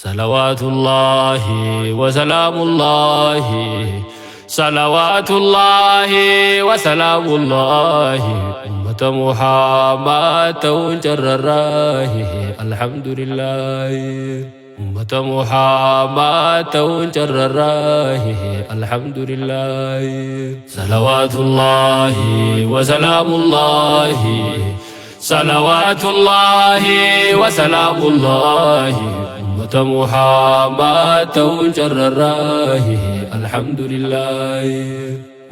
Salawaatullaahi wasalaamullaahi Salawaatullaahi wasalaamullaahi ummata Muhammad ta'uun carrarraahi alhamdulillaahi ummata Muhammad ta'uun carrarraahi alhamdulillaahi Salawaatullaahi wasalaamullaahi Salawaatullaahi wasalaamullaahi ummata Muhammad ta'uun carrarraahi alhamdulillaahi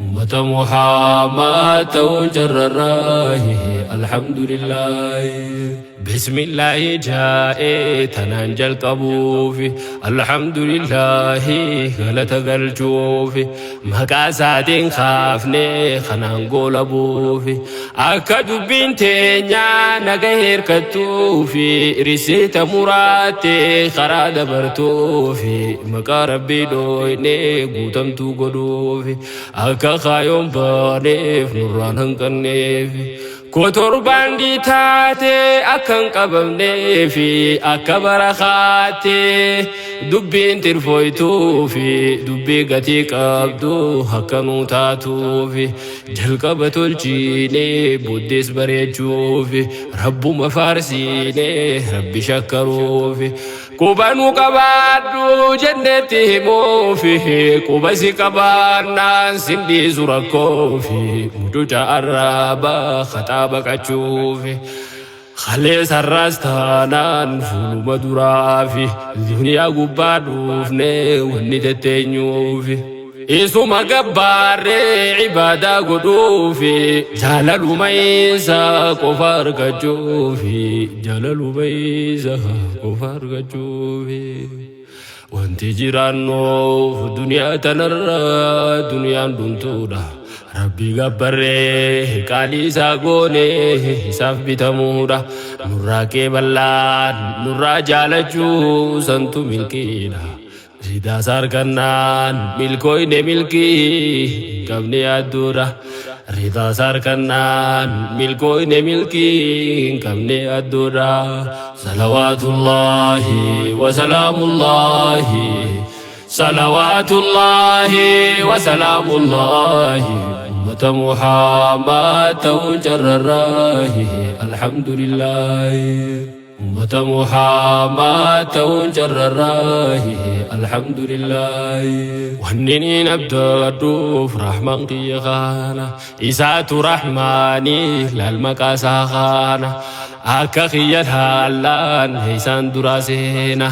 ummata Muhammad ta'uun carrarraahi alhamdulillaahi Bismillaahi jaa'ee tanaan jalqabuufi alhamdulillaahi galata galchuufi maqaa isaatiin kaafnee kanaan goolabuufi akka dubbiin teenyaa naga hirkattuufi riseeta muraattee karaa dabartuufi maqaa rabbii dhooynee guutamtuu godhuufi akka kaayoon baaneef nurraan hanqanneefi Kotorbaandii taate akka hin qabamnee fi akka barakaatti dubbiin tirfooytuu fi dubbii gatii qabdu akka nuu taatuu fi jalqaba tolchiinee booddees bareechuu fi rabbuma faarsiinee rabbi shakkaruu fi Quba nu qabaadhu jenneetti himuufi quba si qabaannaan sin dhiisu rakkoofi mucuca arraaba haxaa baqachuufi kalee sarraas taanaan fuuluma duraafi duniyaa gubbaa dhuufne wanni tetteenyuufi. Isuma gabbaarree ibaadaa godhuufi jaalaluma isaa qofa argachuufi jaalaluma isaa qofa argachuufi wanti jiraannuuf duniyaa tanarra duniyaan dhumtuudha rabbii gabbarree qaalii isaa goone isaaf bitamuudha nurraa qeeballaan nurraa jaalachuu santu milkiidha. Ridaas harkannaan milkooyne milkii hin qabne yaadduudha. Ridaas harkannaan milkooyne milkii hin qabne yaadduudha. Salawaatullaahi wasalaamullaahi Salawaatullaahi wasalaamullaahi ummata Muhammad ta'uun carrarraahi alhamdulillaahi. Ummata Muhammad ta'uun carrarraahi alhamdulillaahi. Wanni niin abdadhuuf rahmaan kiyya kaana isaatu rahmaanii laal maqaa isaa kaana akka kiyya laallaan isaan duraa seena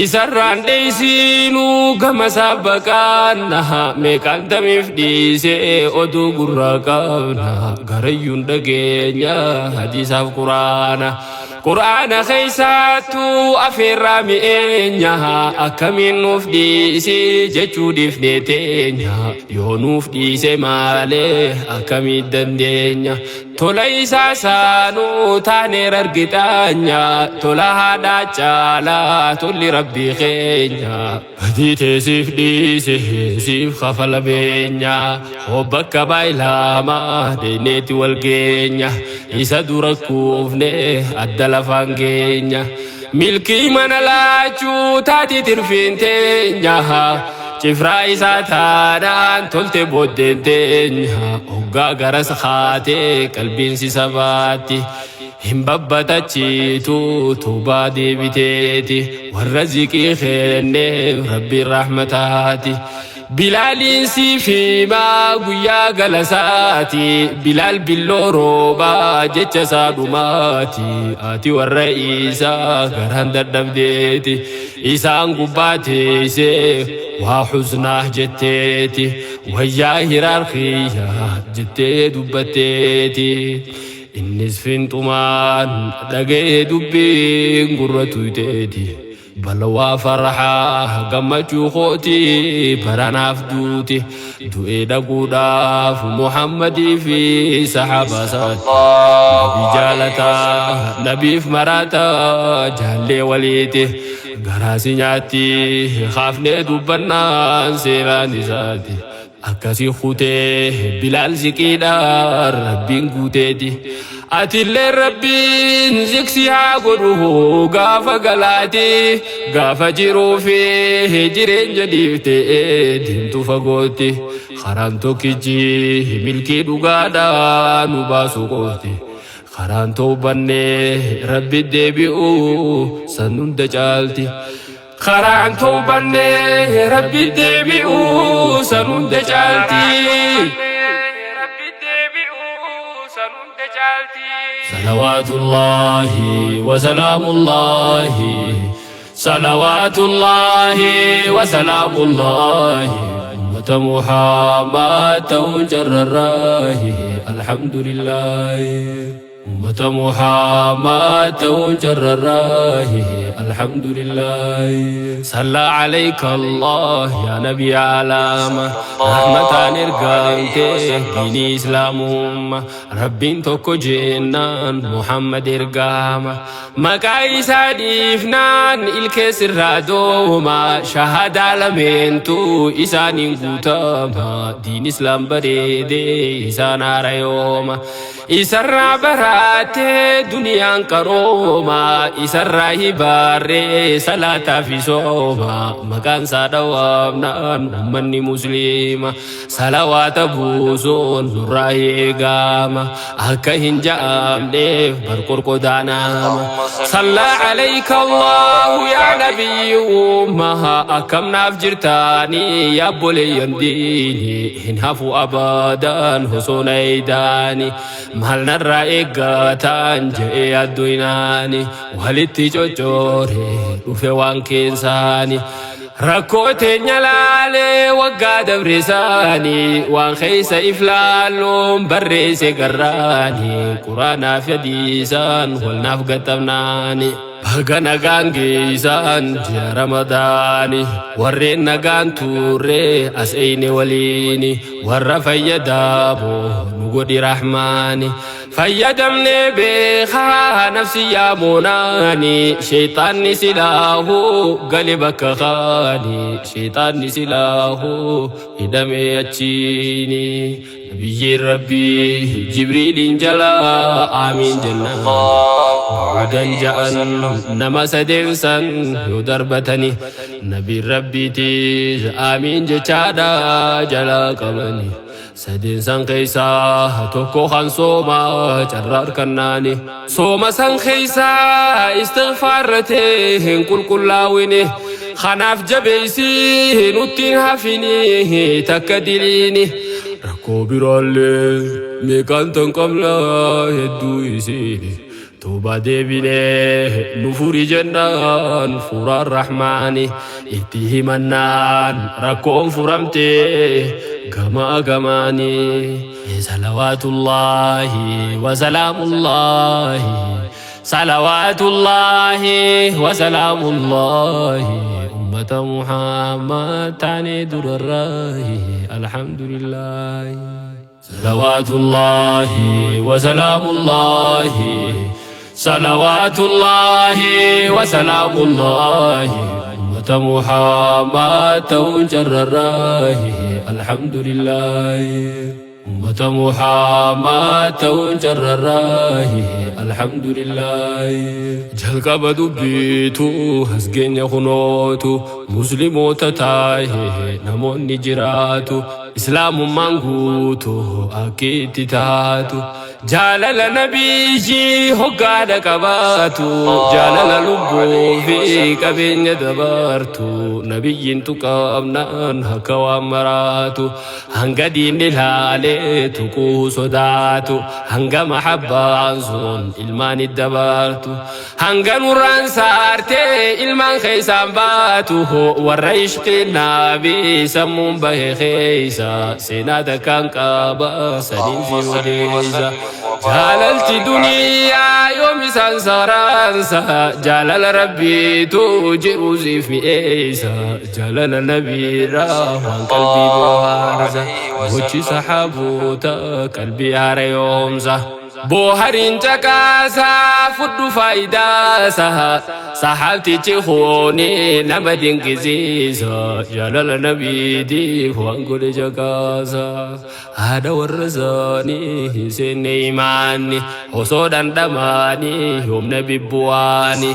isarraan dheeysiinuu gama isaa baqaanna meeqaan tamiif dhiisee oduu gurraa qabna garayyuun dhageenya hadiisaaf quraana. Qur'aana keessaattuu afeerraa mi'eenya akkamiin nuuf dhiisi jechuu dhiifnee teenya yoo nuuf dhiise maalee akkamiin dandeenya tola isaa saanuu taaneer argitaanya tola haadhaa caalaa tolli rabbii keenya. Badii tee siif dhiise siif kafala beenya hoo bakka baay'ilama deeneeti wal geenya isa dura kuufne adda lafaan geenya milkii mana laachuu taati tirfiin teenya cifraa isaa taanaan tolte booddeen teenya hoggaa garas kaatee qalbiin si sabaatti. Hin babbatachiitu tuubaa deebiteeti warra ziqii kenneef rabbiin rahmataati. Bilaaliin siif himaa guyyaa galasaati Bilaal billoo roobaa jecha isaa dhumaati ati warra isaa garaan dadhabdeeti isaan gubbaa teessee waa huznaa jetteeti wayyaa hiraar kiyya jettee dubbatteeti. Innis fiinxumaan dhaga'ee dubbiin gurra tuyteeti. Balawaa farhaa gammachuu kooti baranaaf duuti. Du'ee dhaquudhaaf Muhammadii fi sahaabaa isaati. Nabii jaalataa nabiif maraataa jaallee waliiti. Garaa si nyaatti kaafnee dubbannaan seenaan isaati. Akkasi kutee Bilaal ziqiidhaan Rabbiin guuteeti. Atillee Rabbiin ziksi haa godhu gaafa galaati. Gaafa jiruu fi jireenya dhiiftee deemtu fagootti. Karaan tokkichi milkii dhugaadhaa nu baasu qofti. Karaan towbannee Rabbi deebi'uu san hunda caalti. Karaan towbannee Rabbi deebi'uu san hunda caalti. Salawaatullaahi wasalaamullaahi Salawaatullaahi wasalaamullaahi ummata Muhammad ta'uun carrarraahi alhamdulillaahi. Ummata Muhammad ta'uun carrarraahi alhamdulillaahi. Salla alayka Allah yaa nabi alaama rahmataan ergamte diinii islaamumma Rabbiin tokko jennaan Muhammad ergama maqaa isaa dhiifnaan ilkee sirraa dooma shahadaa lameentu isaaniin guutama diin islaam bareede isaan haarayooma isarraa baraate duniyaan qarooma isarraa hibaarree salaataa fi sooma maqaan isaa dhawaamnaan ummanni musliima salawaata buusuun nurraa eegama akka hin ja'amneef barqorqodaanama. Sallaa alayka Allahu yaa nabiyyi ummaha akkam naaf jirtaanii yaa obboleeyyan diini hin hafu abadan osoo na eeydaani maal narraa eeggataan je'ee adduynaani walitti coccoore dhufe waan keensaani. Rakkoo teenya laalee waggaa dabre saanii waan keessa if laalluun barreesse garraani quraanaa fi hadiisaan wal naaf gaxxabnaani. Baga nagaan geessaan ji'a Ramadaani warreen nagaan turre as eyne waliini warra fayyadamu nu godhi rahmaani. Fayyadamnee beekaa nafsi yaamunaani sheexaanni silaahu gale bakka kaani sheexaanni silaahu hidhamee achiini nabiyyiin rabbii jibriiliin jalaa aamiin jennaan buudan ja'an nama sadeen san yoo darbatani nabiin rabbiitiis aamiin jechaadha jalaa qabani. Sadeen san keessaa tokko kan sooma carraa harkannaani. Sooma san keessaa istighfaarratee hin qulqullaawini. Kanaaf jabeessi nutti hin hafini takka diliini. Rakkoo biraallee meeqaan tan qabna hedduu isiini. Tuuba deebinee nu furi jennaan furaan rahmaani itti himannaan rakkoon furamte gamaa gamaani. Salawaatullaahi wasalaamullaahi Salawaatullaahi wasalaamullaahi ummata Muhammad taanee durarraahi alhamdulillaahi. Salawaatullaahi wasalaamullaahi Salawaatullaahi wasalaamullaahi ummata Muhammad ta'uun carrarraahi alhamdulillaahi. Ummata Muhammad ta'uun carrarraahi alhamdulillaahi. Jalqaba dubbiitu as geenya kunootu muslimoota taa'e namoonni jiraatu. Islaamummaan guutu akki itti taatu jaalala nabiyyi hoggaadha qabaatu jaalala lubbuu fi qabeenya dabartu nabiyyiin tuqamnaan akka waan maraatu hanga diinni laalee tuquu sodaatu hanga mahabbaan sun ilmaan dabartu Hanga nurraan saartee ilmaan keessaan baatu warra ishqiin naabii sammuun bahe keessa seenaa takkaan qaba saniin si odeessa. Jaalalti duniyaa yoom isaan saaraansa jaalala rabbiitu jiru siif mi'eessa jaalala nabiirraa waan qalbii bohaarsa gochi saxaaboota qalbii haarayoomsa. Boohariin caqaasaa fudhu faayidaasaa saxaabtichi hooni nama dinqisiisa jaalala nabiitiif waan godhe caqaasaa haadha warra isaanii hin seenne imaanni osoo dhandhamaanii yoom nabi bu'aani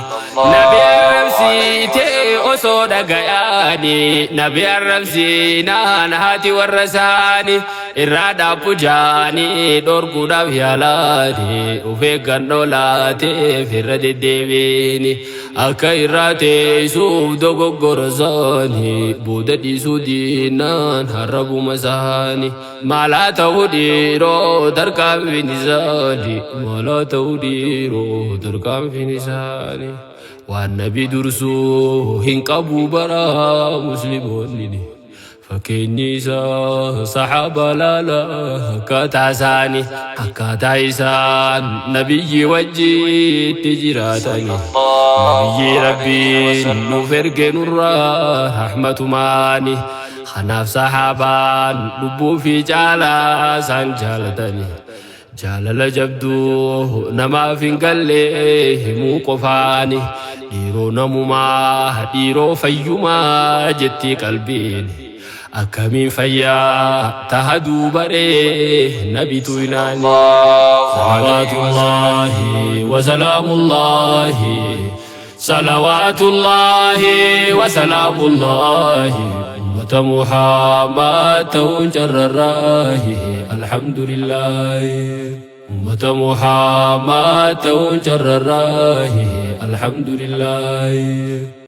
nabi arrabsiitee osoo dhagayaani nabi arrabsiinaan haati warra isaanii irraa dhaabbu jaanii dhorkuudhaaf yaalaani of eeggannoo laateef irra deddeebiini akka irraa teessuuf dogoggora isaanii booda dhiisuu diinaan harrabuma isaanii maalaa ta'uu dhiiroo tarkaanfiin isaanii maalaa ta'uu dhiiroo tarkaanfiin isaanii waan nabi dursuu hin qabu bara musliimoonni fakkeenyi isaa saxaaba laala akkaataa isaanii akkaataa isaan nabiyyi wajjitti jiraatani nabiyyi rabbiin nuuf erge nurraa rahmatumaani kanaaf saxaabaan lubbuu fi caalaa isaan jaalatani jaalala jabduu namaaf hin galle himuu qofaani dhiiroo namumaa dhiiroo fayyumaa jetti qalbiin akkamiin fayyaa taha duubaree nabitu inaani salawaatullaahi wasalaamullaahi salawaatullaahi wasalaamullaahi ummata Muhammad ta'uun carrarraahi alhamdulillaahi ummata Muhammad ta'uun carrarraahi alhamdulillaahi.